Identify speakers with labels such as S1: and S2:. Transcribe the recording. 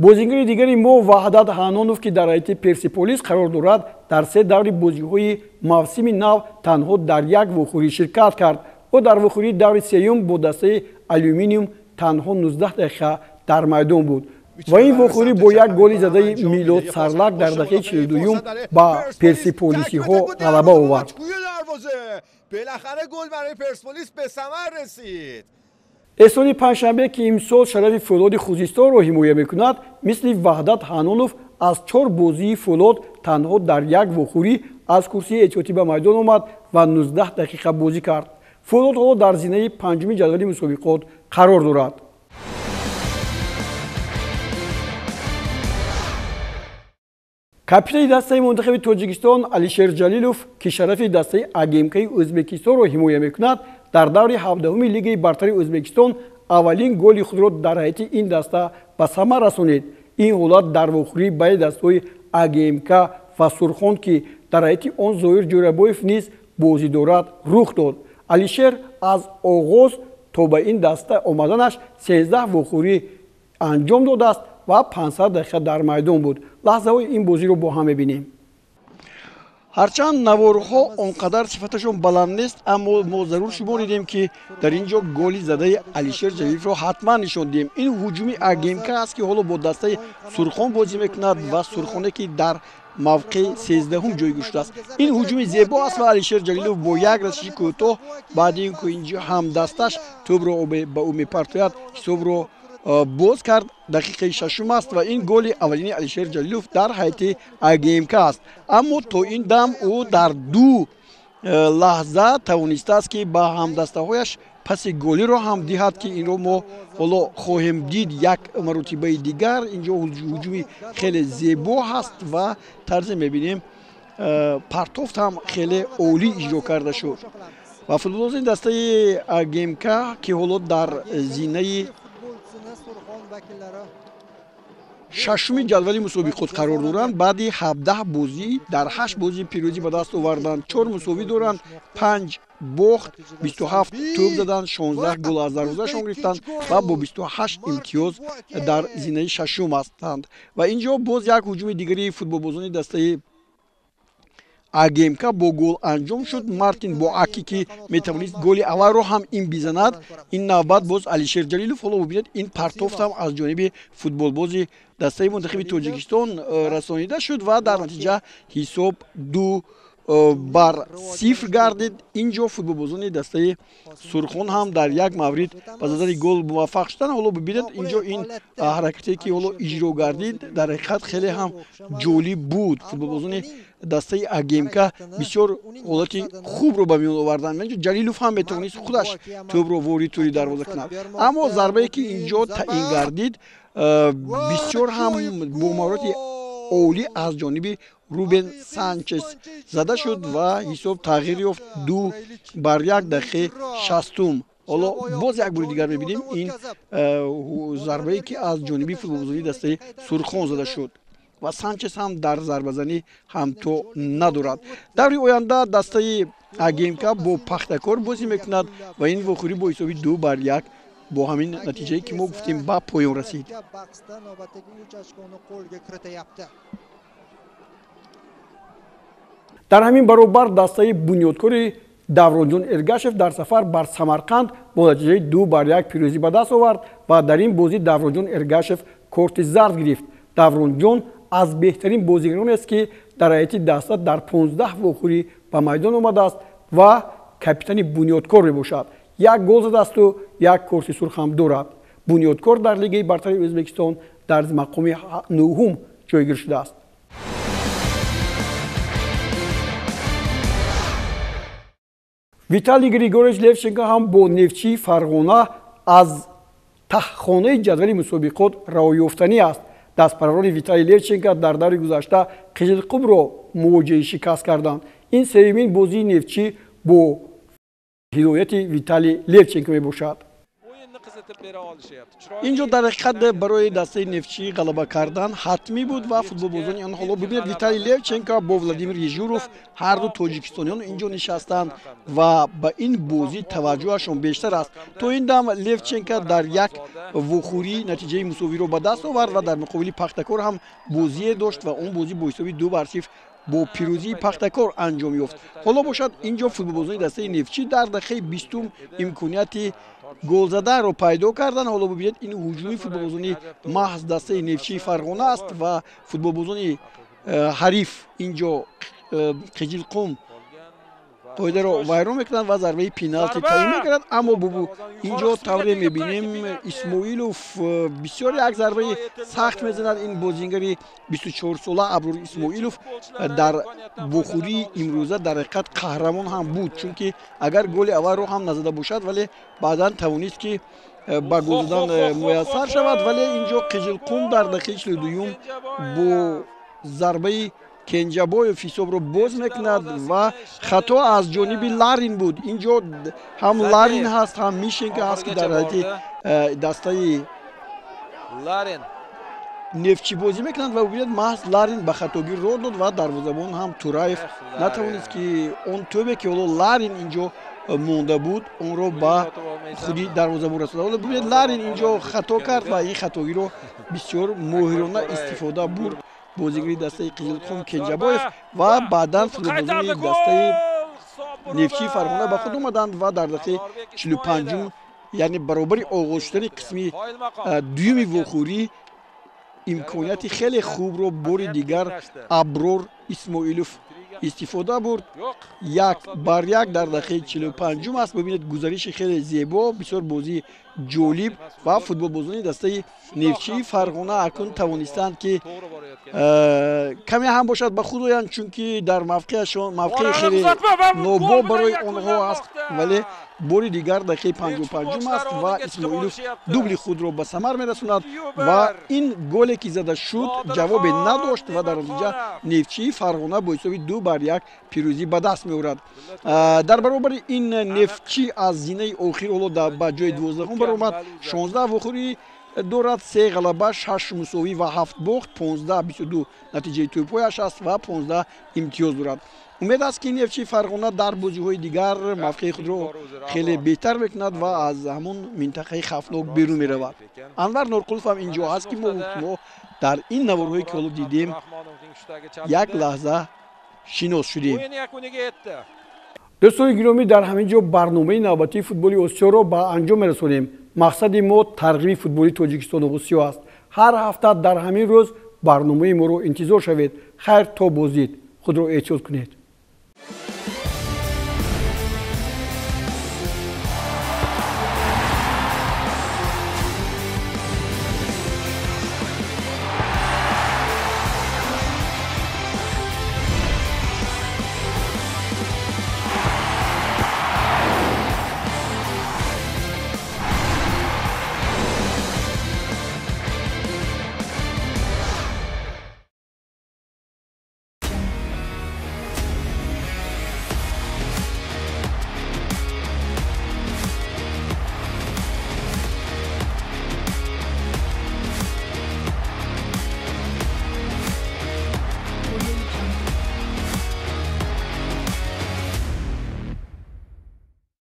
S1: Бозигари дигари мо Ваҳдат Ҳанонов, ки дар ҳайати Персиполис қарор дорад, дар се даври бозиҳои мавсими нав танҳо дар як вохӯрӣ ширкат кард. Ӯ дар вохӯрии даври сеюм бо дастаи Алюминиум танҳо 19 дақиқа дар майдон буд ва ин вохӯрӣ бо як голи задаи Милод Сарлак дар дақиқаи 42-юм ба персиполисиҳо ғалаба овард. Эҳсони Панҷшанбе, ки имсол шарафи Фӯлоди Хузистонро ҳимоя мекунад, мисли Ваҳдат Ҳанонов аз 4 бозии Фӯлод танҳо дар як вохӯрӣ аз курсии эҳтиётӣ ба майдон омад ва 19 дақиқа бозӣ кард. Фӯлод ҳоло дар зинаи панҷуми ҷадвали мусобиқот қарор дорад. Капитани дастаи мунтахаби Тоҷикистон Алишер Ҷалилов, ки шарафи дастаи АГМКи Ӯзбекистонро ҳимоя мекунад, дар даври 17-уми Лигаи бартари Ӯзбекистон аввалин голи худро дар ҳайати ин даста ба самар расонид. Ин ҳолат дар вохӯрии байни дастаҳои АГМК ва Сурхон, ки дар ҳайати он Зоир Ҷӯрабоев низ бозӣ дорад, рух дод. Алишер аз оғоз то ба ин даста омаданаш 13 вохӯрӣ анҷом додааст ва 500 дақиқа дар майдон буд. Лаҳзаҳои ин бозиро бо ҳам мебинем. Ҳарчанд наворҳо он қадар сифаташон баланд нест, аммо мо зарур шуморидем, ки дар ин ҷо голи задаи Алишер Ҷалиловро ҳатман нишон диҳем. Ин ҳуҷуми АГМК аст, ки ҳоло бо дастаи Сурхон бозӣ мекунад ва Сурхоне, ки дар мавқеи 13-ум ҷойгир шудааст. Ин ҳуҷуми зебо аст ва Алишер Ҷалилов бо як расиши кӯтоҳ баъди ин ки инҷо ҳамдасташ тӯбро ба ӯ мепартояд, ҳисобро боз кард. Дақиқаи шашум аст ва ин голи аввалини Алишер Ҷалилов дар ҳайати АГМК аст. Аммо то ин дам ӯ дар 2 лаҳза тавонистааст, ки ба ҳамдастаҳояш паси голиро ҳам диҳад, ки инро мо ҳоло хоҳем дид як маротибаи дигар. Инҷо ҳуҷуми хеле зебо ҳаст ва тарзе мебинем партофт ҳам хеле олӣ иҷро карда шуд. Ва футболбозони дастаи АГМК, ки ҳоло дар зинаи шашуми ҷадвали мусобиқот қарор доранд, баъди 17 бозӣ дар 8 бозӣ пирӯзӣ ба даст оварданд, 4 мусовӣ доранд, 5 бохт, 27 тӯб заданд, 16 гол аз дарвозашон гирифтанд ва бо 28 имтиёз дар зинаи шашум ҳастанд. Ва ин ҷо боз як ҳуҷуми дигари футболбозони дастаи АГМК бо гол анҷом шуд. Мартин бо Аки, ки метавонист голи аввалро ҳам ин бизанад, ин навбат боз Алишер Ҷалилов. Ҳоло бубинед, ин партофт ҳам аз ҷониби футболбози дастаи мунтахаби Тоҷикистон расонида шуд ва дар натиҷа ҳисоб 2-0 гардид. Ин ҷо футболбозони дастаи Сурхон ҳам дар як маврид ба задани гол муваффақ шуданд. Ҳоло бибинед, ин ҷо ин ҳаракате, ки ҳоло иҷро гардид, дар ҳақиқат хеле ҳам ҷолиб буд. Футболбозони дастаи АГМК бисёр ҳолати хубро ба миён оварданд. Инҷо Ҷалилов ҳам метавонист худаш тӯбро ворид тӯри дарвоза кунад, аммо зарбае, ки ин ҷо таъин гардид, бисёр ҳам бо маҳорати олӣ аз ҷониби Рубен Санчес зада шуд ва ҳисоб тағйир ёфт 2-1 дақиқаи 60-ум. Ҳоло боз як бори дигар мебинем ин зарбае, ки аз ҷониби футболбозони дастаи Сурхон зада шуд ва Санчес ҳам дар зарбазанӣ ҳамто надорад. Даври оянда дастаи АГМК бо Пахтакор бозӣ мекунад ва ин вохӯрӣ бо ҳисоби 2-1 бо ҳамин натиҷае, ки мо гуфтем, ба поён расид. Дар ҳамин баробар дастаи бунёдкори Давронҷон Эргашев дар сафар бар Самарқанд бо натиҷаи 2-1 пирӯзӣ ба даст овард ва дар ин бозӣ Давронҷон Эргашев корти зард гирифт. Давронҷон аз беҳтарин бозигаронест, ки дар ҳайати даста дар 15 вохӯрӣ ба майдон омадааст ва капитани бунёдкор мебошад. Як гол задаасту як корти сурх ҳам дорад. Бунёдкор дар Лигаи бартари Ӯзбекистон дар мақоми 9-ум ҷойгир шудааст. Виталий Григорьевич Левченко ҳам бо Нефтчии Фарғона аз таҳхонаи ҷадвали мусобиқот раҳоёфтанӣ аст. Дастпарварони Виталий Левченко дар даври гузашта Қизилқумро мувоҷиҳаи шикаст карданд. Ин сеюмин бозии Нефтчӣ бо ҳидояти Виталий Левченко мебошад. Инҷо дар ҳақиқат барои дастаи Нефтчӣ ғалаба кардан ҳатмӣ буд ва футболбозони он ҳоло бибинед, Виталий Левченко бо Владимир Ежуров, ҳарду тоҷикистониён инҷо нишастанд ва ба ин бозӣ таваҷҷӯҳашон бештар аст. То ин дам Левченко дар як вохӯрӣ натиҷаи мусовиро ба даст овард ва дар муқобили Пахтакор ҳам бозие дошт ва он бозӣ бо ҳисоби 2-0 бо пирӯзии Пахтакор анҷом ёфт. Ҳоло бошад, инҷо футболбозони дастаи Нефтчӣ дар дақиқаи 20-ум имконияти голзаданро пайдо карданд. Ҳоло бибинед, ин ҳуҷуми футболбозони маҳз дастаи Нефтчии Фарғона аст ва футболбозони ҳариф инҷо Қиҷилқум қоидаро вайрон мекунанд ва зарбаи пеналти таъин мекунанд. Аммо бубу инҷо тавре мебинем, Исмоилов бисёр як зарбаи сахт мезанад. Ин бозингари 24-сола Аброр Исмоилов дар вохӯрии имрӯза дар ҳақиқат қаҳрамон ҳам буд, чунки агар голи аввалро ҳам назада бошад, вале баъдан тавонист, ки ба гол задан муяссар шавад. Вале инҷо Қиҷилқум дар дақиқаи 42-юм бо зарбаи Кенҷабоев ҳисобро боз мекунад ва хато аз ҷониби Ларин буд. Инҷо ҳам Ларин ҳаст, ҳам Мишенко ҳаст, ки дар ҳайати дастаи Нефтчӣ бозӣ мекунанд ва бибинед, маҳз Ларин ба хатогӣ роҳ дод ва дарвозабон ҳам Тураев натавонист, ки он тӯбе, ки ҳоло Ларин инҷо монда буд, онро ба худи дарвозабон расонад. Ҳоло бибинед, Ларин инҷо хато кард ва ин хатогиро бисёр моҳирона истифода бурд бозигари дастаи Қизилқум Кенҷабоев ва баъдан футболбозони дастаи Нефтчии Фарғона ба худ омаданд ва дар дақиқаи 45-ум, яъне баробари оғоз шудани қисми дуюми вохӯрӣ, имконияти хеле хубро бори дигар Аброр Исмоилов истифода бурд. 1-1 дар дақиқаи 45-ум аст. Бибинед, гузариши хеле зебо, бисёр бозии ҷолиб ва футболбозони дастаи Нефтчии Фарғона акнун тавонистанд, ки каме ҳам бошад ба худ оянд, чунки дар мавқеашон мавқеи хеле нобоб барои онҳо аст. Вале бори дигар дақиқаи 55-ум аст ва Исмоилов дубли худро ба самар мерасонад ва ин голе, ки зада шуд, ҷавобе надошт ва дар натиҷа Нефтчии Фарғона бо ҳисоби 2-1 пирӯзӣ ба даст меорад. Дар баробари ин Нефтчӣ аз зинаи охир ҳоло ба ҷои 12-ум баромад. 16 вохӯрӣ дорад, 3 ғалаба, 6 мусовӣ ва 7 бохт, 15-22 натиҷаи тӯбҳояш аст ва 15 имтиёз дорад. Умед аст, ки Нефтчии Фарғона дар бозиҳои дигар мавқеи худро хеле беҳтар мекунад ва аз ҳамон минтақаи хавфнок берун меравад. Анвар Норқулов ҳам инҷо ҳаст, ки мо дар ин наворҳое, ки ҳоло дидем, як лаҳза шинос шудем. Дӯстони гиромӣ, дар ҳамин ҷо барномаи навбатии футболи Осиёро ба анҷом мерасонем. Мақсади мо тарғиби футболи Тоҷикистону Осиё аст. Ҳар ҳафта дар ҳамин рӯз барномаи моро интизор шавед. Хайр, то боздид, худро эҳтиёт кунед.